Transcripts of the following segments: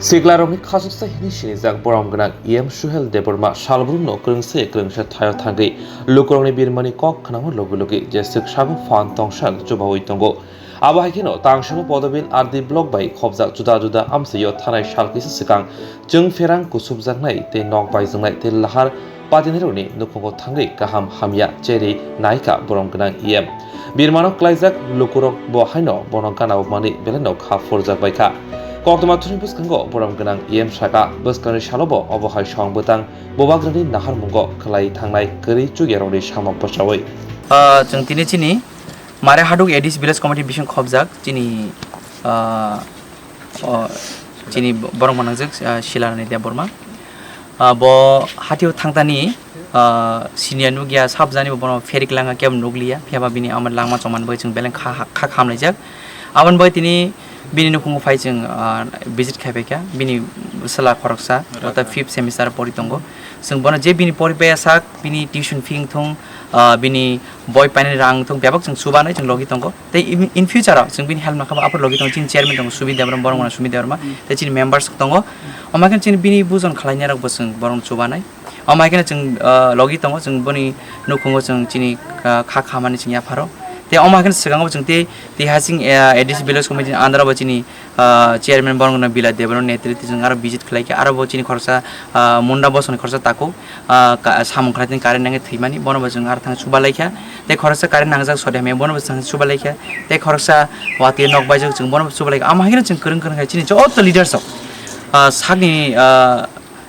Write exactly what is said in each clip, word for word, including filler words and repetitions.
Siklarokni khasuksa hini sinijak borom gwnang E M Suhel Debbarma salbrumno kwrwngsa kwrwngsa thaio thangwi lukurokni birmani kok khnama logi logi jeswk sago phan tongsak chubawi tongo. Abo hai kheno Tangsano Podobin R D block bai khopjak juda juda amchaio thanai sal kisa swkang chwng pherang kusubjaknai tei nok baijaknai tei lahar patinairokni nukhungo thangwi kaham hamya cherwi naikha borom gwnang E M. Birmano klaijak lukurok bo haino bono gana-o manwi belaino kha phurjak baikha. Koktwma thani bwskango borom gwnang E M saka bwskangni salobo obo hai song bwtang bubagrani naharmungo khwlai thangnai kwrwi chugyarokni samok bwchaui. Ah, chwng tini chini Mare Haduk A D C Village Committee bising khopjak chini, ah, o, chini borok manangjak, ah, Silarani Debbarma. Ah, bo hatio thangtani, ah, senior nukya sabjani bo bono pherik langa kebo nukliya, phiyaba bini ama langma chongmani bai chwng beleng kha, kha khamlaijak. Aboni bai tini bini nukhungo phai chwng, ah, visit khai paikha, bini bwsala khoroksa, wata fifth semester pori tongo. Chwng bono je bini pori paiya sak, bini tuition fee wngthung, ah, bini boi painani rang wngthung, bebak chwng chubanai chwng logi tongo. Tei in, in future o chwng bini help nangkha bo aphuru logi tongo, chini chairman tongo Subi Debbarma, borok mano Subi Debbarma, tei chini members tongo. Omo khe chini bini bujon khlainai rok bo chwng borok chubanai. Omo hai kheno chwng, ah, logi tongo, chwng boni nukhungo chwng chini, ah, kha khamani chwng yapharo. Tei omo hai kheno swkango chwng tei, tei hasing, ah, A D C Village Committee ni under o bo chini, ah, chairman borok no Bilai Debbarma netrite chwng aro visit khlai kha, aro bo chini khoroksa, ah, Munda bosongni khoroksa takhuk, ah, ka-, samung khlai tini current nangwi thwimani, bono bo chwng aro thang chuba lai kha. Tei khoroksa current nangjak sode hamya, bono bo chwng chuba lai kha. Tei khoroksa watwi nok baijak chwng bono bo chuba lai kha. Omo hai kheno chwng kwrwng kwrwng khai chini joto leaders rok, ah, sakni, ah,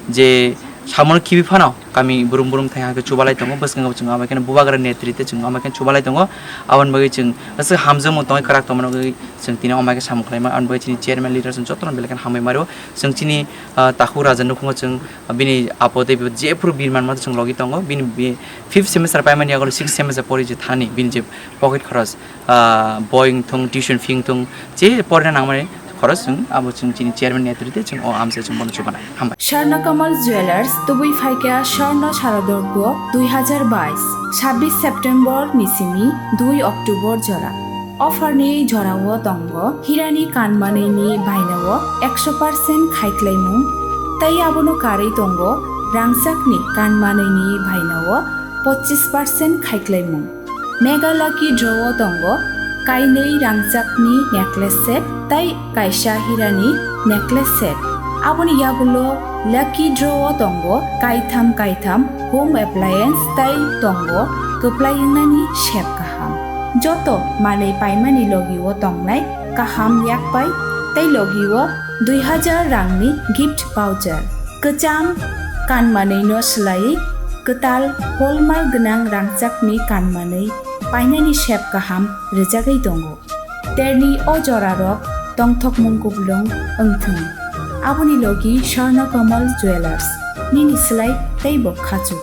je samono khibi phano kami burum burum thai hake chubalai tongo, bwskango chwng amai kheno bubagra netrite chwng amai kheno chubalai tongo. Aboni bagwi chwng aswk hamjakmung tongwi kwrak tongmani bagwi chwng tini amai khe samung khlaima, aboni bagwi chini chairman leader chwng jotono belai kheno hambai mario. Chwng chini, ah, takhuk raja nukhungo chwng bini apo tei jephru birman mantha chwng logi tongo, bini bi-, fifth semester paimani yago sixth semester pori je thani bini je pocket khorok, ah, boi wngthung, tuition fee wngthung, je porina nangmani khorok chwng abo chwng chini chairman netrite chwng o amchai chwng bono chubanai. Hambai. Swarna Kamal Jewelers, tubui phaikha Swarna Saradorgo dui hazar bais, sabbish September ni simi dui October jora. Offer ni jorao tongo hirani kanmanwini bainao ekso percent khaiklaimung, tei abono karwi tongo rangchakni kanmanwini bainao pochis percent khaiklaimung. Mega Lucky Draw o tongo kainwi rangchakni necklace set tei kaisa hirani necklace set. Aboni yagulo Lucky Draw o tongo kaitham kaitham home appliance tei tongo kwplai wngnani sep kaham. Joto manwi paimani logi o tongnai kaham yakpai tei logi o dui hazar rangni gift voucher. Kwcham kanmanwino swlaiwi kwtal hallmark gwnang rangchakni kanmanwi painani sep kaham rwjagwi tongo. Terni o jorarok tongthokmung kuplung wngthung. Aboni logi Swarna Kamal Jewelers, nini swlai teibo khachuk.